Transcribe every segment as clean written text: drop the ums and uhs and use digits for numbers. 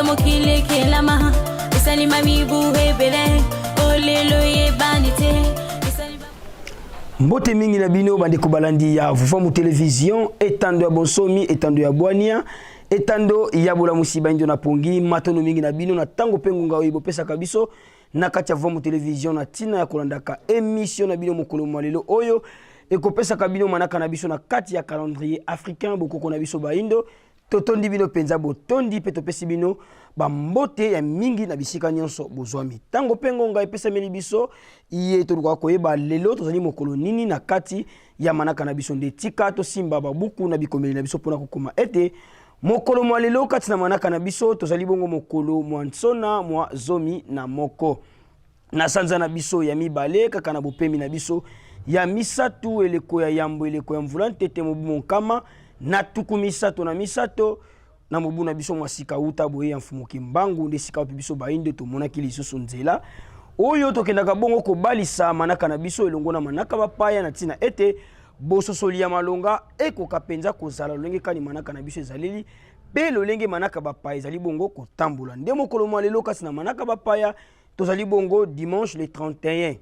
mokili ekelama esalima mibu ebele olelo eyebani te. Mbote mingi na bino bandeko balandi ya Vuvamu Television, etando ya bonsomi, etando ya bwania, etando ya bolamusi baindo na pongi. Matono mingi na bino na tango pe ngonga oyo bopesaka biso na kati ya Vuvamu Television na ntina ya kolandaka emission na bino mokolo mwa lelo oyo ekopesaka bino manaka na biso na kati ya calendrier africain, bokoko na biso baindo. Totondi bino mpenza botondi mpe topesi bino bambote ya mingi na bisika nyonso bozwami. Ntango mpe ngonga epesameli biso iye tolukaka koyeba lelo tozali mokolo nini na kati ya manaka na biso, nde tika tosimba babuku na bikomeli na biso mpona kokoma ete mokolo mwa lelo kati na manaka na biso tozali bongo mokolo mwa nsona mwa 11 na sanza na biso ya mibale, kaka na bopemi na biso ya misato, eleko ya yambo, eleko ya mvula ntete, mobu 133 na mobu na biso mwa sika uta boye ya Mfumu Kimbangu. Nde sika wapi biso baindo tomonaki lisusu nzela oyo tokendaka bongo kobalisa manaka na biso elongo na manaka bapaya, na ntina ete bososoli ya malonga ekoka mpenza kozala lolenge kani manaka na biso ezaleli mpe lolenge manaka bapaya ezali bongo kotambola. Nde mokolo mwa lelo kasi na manaka bapaya tozali bongo dimanche le 31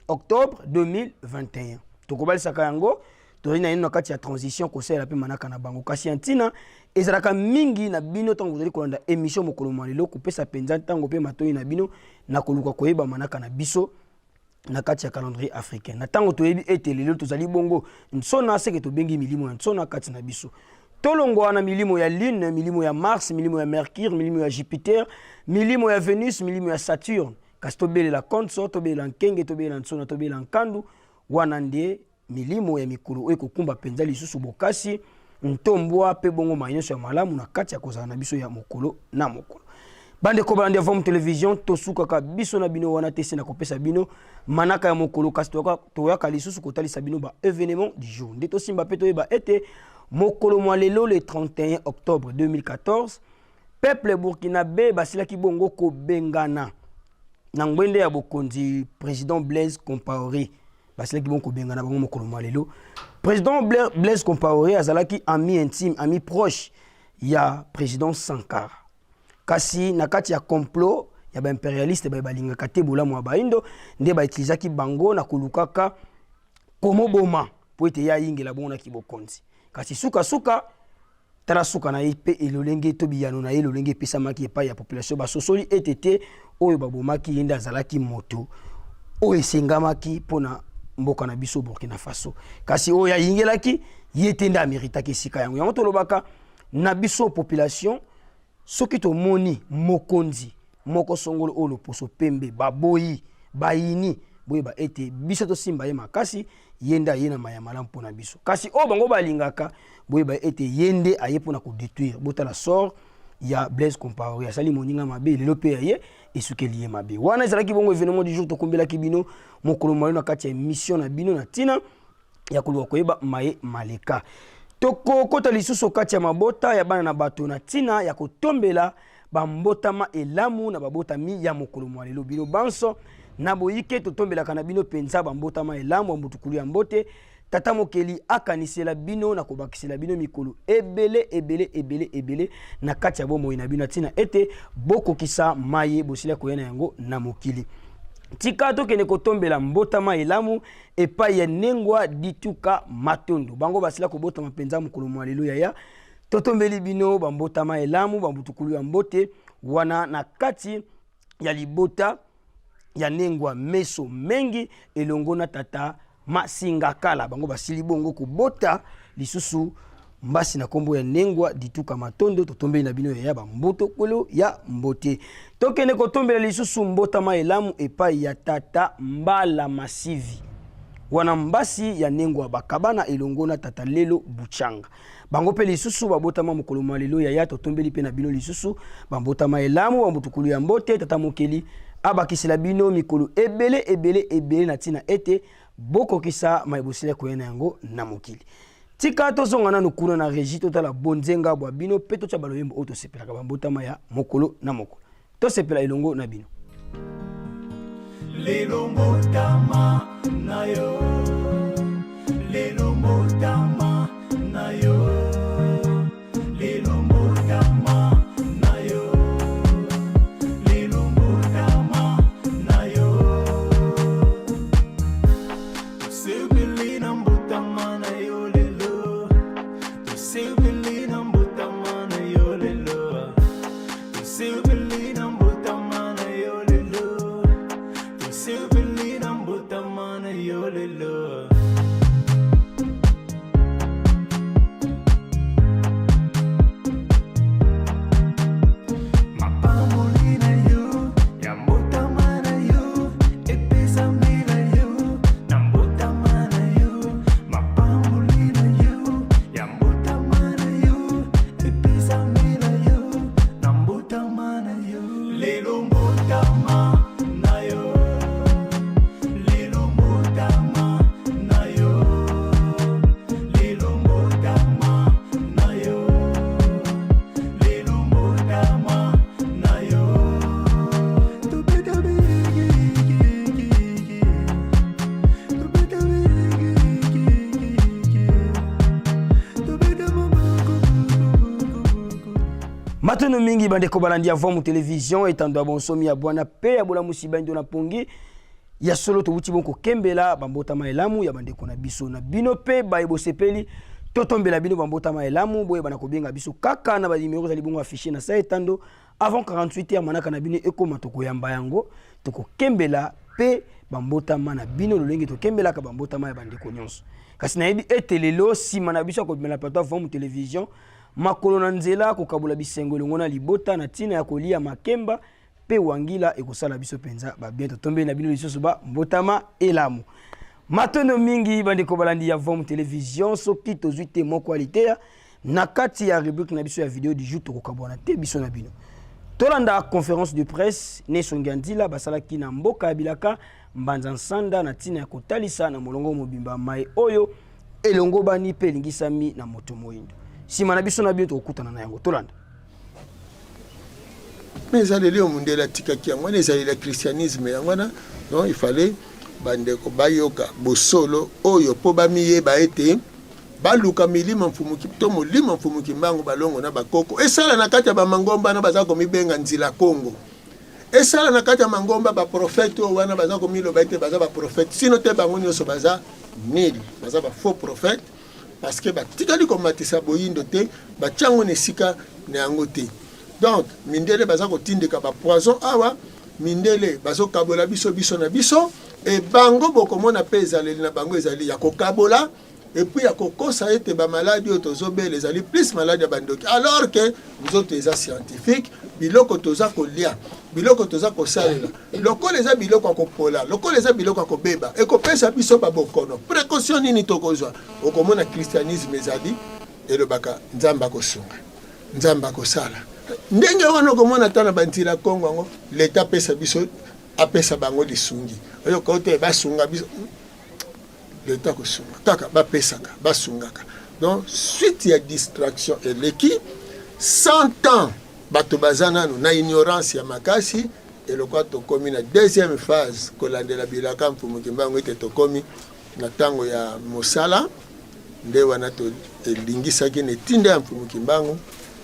octobre 2021. Tokobalisaka yango, tozali na na kati ya transition kosalela mpe manaka na bango, kasi ya ntina ezalaka mingi na bino ntango bozali kolanda émission mokolo mwa lelo kopesa mpenza ntango mpe matoi na bino na koluka koyeba manaka na biso na kati ya calendrier africain. Na ntango toyebi ete lelo tozali bongo nsona, seke tobengi milimo ya nsona kati na biso. Tolongwa na milimo ya lune, milimo ya Mars, milimo ya Mercure, milimo ya Jupiter, milimo ya Venus, milimo ya Saturne, kasi tobelela konso, tobelela nkenge, tobelela nsona, tobelela nkandu. Wana nde milimo ya mikolo oyo ekokumba mpenza lisusu bokasi, ntombwa mpe bongo mai nyonso ya malamu na kati ya kozala na biso ya mokolo na mokolo. Bandeko balandi ya Vom Television, tosukaka biso na bino wana te se na kopesa bino manaka ya mokolo, kasi toyaka lisusu kotalisa bino ba événement du jour. Nde tosimba mpe toyeba ete mokolo mwa lelo le 31 octobre 2014, peuple burkinabé basilaki bongo kobengana na ngwende ya bokonzi président Blaise Compaoré. Basilaki bongo kobengana bango mokolo mwa lelo. Président Blaise Compaoré azalaki ami intime, ami proche ya président Sankara, kasi na kati ya complot ya baimpérialiste baye balingaka te bolamu ya baindo, nde bautilisaki bango na kolukaka komoboma po ete ye ayingela bongo na kibokonzi. Kasi sukasuka, tala suka na ye mpe elolenge to biyano na ye lolenge epesamaki epai ya population, basosoli ete te oyo babomaki ye nde azalaki moto oyo esengamaki mpona mboka na biso Burkina Faso, kasi oyo ayingelaki ye te nde ameritaki esika yango. Yango tolobaka na biso population, soki tomoni mokonzi moko songolo oyo loposo pembe baboyi bayini, boyeba ete biso tosimba ye makasi, ye nde aye na maya malamu mpona biso. Kasi oyo bango balingaka, boyeba ete ye nde aye mpona kodétruire. Botala sort ya Blaise Compaoré, asali moninga mabe, lelo mpe ya ye esukeli ye mabe. Wana ezalaki bongo événement du jour tokombelaki bino mokolo mayo na kati ya émission na bino na ntina ya koluka koyeba maye maleka. Tokokota lisusu kati ya mabota ya bana na bato na ntina ya kotombela bambotama elamu na babotami ya mokolo mwa lelo. Bino banso na boyike, totombelaka na bino mpenza bambotama elamu ya mbutukulu ya mbote. Tata mokeli akanisela bino na kobakisela bino mikolo ebele ebele ebele ebele na kati ya bomoi na bino, na ntina ete bokokisa maye bosila koya na yango na mokili. Tika tokende kotombela mbotama elamu epai ya Nengwa Dituka Matondo. Bango basila kobotama mpenza mokolo mwa lelo. Yaya, totombeli bino bambotama elamu, bambutukulu ya mbote wana na kati ya libota ya Nengwa Meso Mengi elongo na tata Masingakala. Bango basili bongo kobota lisusu mbasi na nkombo ya Nengwa Dituka Matondo. Totombeli na bino yaya bambotokolo ya mbote. Tokende kotombela lisusu mbotama elamu epai ya tata Mbala Masivi, wana mbasi ya Nengwa Bakabana elongo na tata Lelo Buchanga. Bango mpe lisusu babotama mokolo mwa lelo. Yaya, totombeli mpe na bino lisusu bambotama elamu, bambutukulu ya mbote. Tata mokeli abakisela bino mikolo ebele ebele ebele na ntina ete bokokisa maye bosila koya na yango na mokili. Tika tozonga nanu kuna na régie, totala bonzenga bwa bino mpe totya baloyembo oyo tosepelaka bambotama ya mokolo na mokolo. Tosepela elongo na bino. Lelo mbotama na yo, lelo mbotama na yo, lelo mbotama na yo. Lelo mbotama na yo, lelo mbotama na yo, lelo mbotama na yo, lelo mbotama na yo. Tobeta bigigigigi, tobeta bigigigigi, tobeta maboko. Matono mingi bandeko balandi ya Vomu Television, etando ya bonsomi ya bwana pe ya bolamusi baindo na pongi ya solo. Towuti bon kokembela bambotama elamu ya bandeko na biso na bino mpe baye bosepeli totombela bino bambotama elamu. Boyeba na kobenga biso kaka na banimero ezali bongo affiché na sa etando. Avant 48 heures, manaka na bino ekóma, tokoyamba yango, tokokembela mpe bambotama na bino lolenge tokembelaka bambotama ya bandeko nyonso. Kasi nayebi ete lelo, nsima na biso ya kobimela plateau ya Vomu Television, makolo na nzela kokabola bisengo elongo na libota na ntina ya kolia makemba mpe wangila ekosala biso mpenza babien. Totombeli na bino lisusu bambotama elamu. Matondo mingi bandeko balandi ya Vom Television. Soki tozwi te moko ya liteya na kati ya rubrique na biso ya video du jour, tokokabwana te biso na bino. Tolanda conférence de presse ne Songi ya Nzila basalaki na mboka ya bilaka Mbanza Nsanda na ntina ya kotalisa na molongo mobimba mai oyo elongobani mpe elingisami na moto moyindo. Nsima na biso na bino tokokutana na yango. Tolanda. Mais ezaleli oyo mondele atikaki, yango wana ezaleli ya christianisme, yango wana. Donc il fallait bandeko bayoka bosolo oyo mpo bamiyeba ete baluka milimo mfumuki to molimo mfumuki mbangu balongo na bakoko esala na kati ya bamangomba wana baza komibenga Nzila Kongo, esala na kati ya mangomba baprofete oyo wana baza komiloba ete baza baprofete. Sino te, bango nyonso baza nil, baza bafaux prophète, parce que batikali komatisa boyindo te, batia yango na esika na yango te. Donc mindele baza kotindika bapoison awa, mindele bazokabola biso, biso na biso. E bango bokomona mpe ezaleli na bango ezali ya kokabola et puis ya kokosa ete bamaladi oyo tozobela ezali plus maladi ya bandoki, alors que nzoto eza scientifique. Biloko toza kolia, biloko toza kosalela, lokola eza biloko ya kopola, lokola eza biloko ya kobeba, ekopesa biso babokono. Précaution nini tokozwa? Okomona christianisme ezali elobaka Nzambe akosunga, Nzambe akosala. Ndenge wana okomona ata na banzila Kongo yango, leta apesa biso, apesa bango lisungi, oyoka te, basunga biso, leta kosunga kaka, bapesaka, basungaka. Donc suite ya distraction eleki 100 ans, bato baza nanu na ignorance ya makasi. Elokwa tokomi na deuxième phase kolandela bilaka Mfumu Kimbangu, ete tokomi na ntango ya mosala. Nde wana elingisaki na etinda ya Mfumu Kimbangu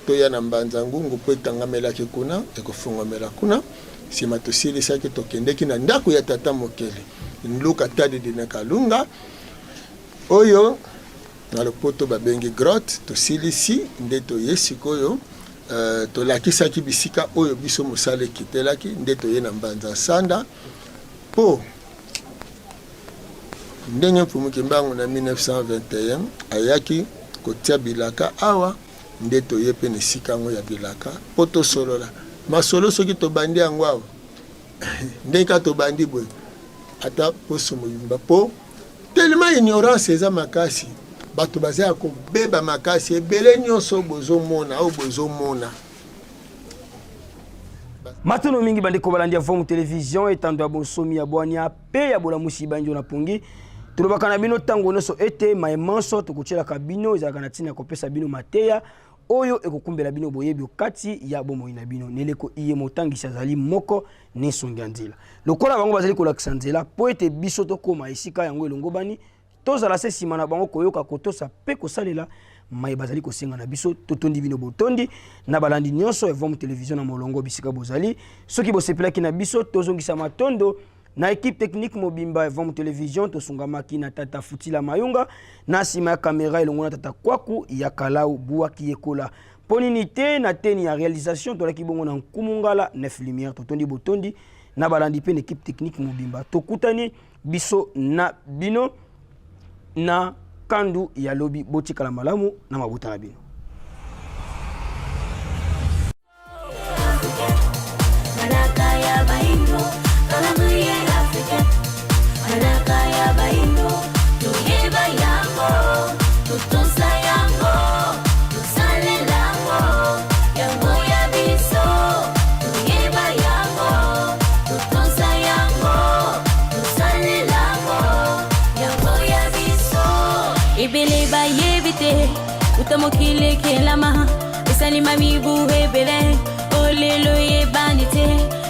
toya na Mbanza Ngungu mpo etangamelaki kuna, ekofungwamela kuna. Nsima tosilisaki, tokendeki na ndako ya tata mokeli Nluka Tadidi na Kalunga, oyo na lopoto babengi grotte. Tosilisi nde toye sikoyo, tolakisaki bisika oyo biso mosala ekitelaki. Nde toye na Mbanza Nsanda mpo ndenge Mfumu Kimbangu na 1921 ayaki kotia bilaka awa, nde toye mpe na esika yango ya bilaka mpo tosolola masolo. Soki tobandi yango awa, ndenge kaka tobandi boye, ata poso mobimba, mpo tellement ignorance eza makasi, bato baza ya kobeba makasi ebele. Nyonso bozomona oyo bozomona. Matono mingi bandeko balandi ya Vomu Television, etando ya bonsomi ya bwania mpe ya bolamusi banjo na pongi. Tolobaka na bino ntango nyonso ete maye manso tokotielaka bino ezalaka na ntina ya kopesa bino mateya oyo ekokumbela bino boyebi okati ya bomoi na bino. Neleko iye, motangisi azali moko ne Nsongi ya Nzela. Lokola bango bazali kolakisa nzela mpo ete biso tokóma esika yango elongobani, tozala se nsima na bango, koyoka, kotosa mpe kosalela maye bazali kosenga na biso. Totondi bino botondi na balandi nyonso ya Vom Television na molongo bisika bozali. Soki bosepelaki na biso, tozongisa matondo na équipe technique mobimba ya Vom Television. Tosungamaki na tata Futila Mayunga na nsima ya kamera, elongo na tata Kwaku ya Kalau Buaki Yekola mpo nini te. Na teni ya réalisation, tolaki bongo na Nkumu Ngala Nef Lumière. Totondi botondi na balandi mpe na équipe technique mobimba. Tokutani biso na bino na kandu ya lobi. Botikala malamu na mabota na bino. Manaka ya baindo, calendrier africain. Manaka ya baindo, toyeba yango, totosa yango, tosalela yango, yango ya biso, toyeba yango. Ebele bayebi te uta mokili ekelama, esalima mibu ebele, olelo eyebani te.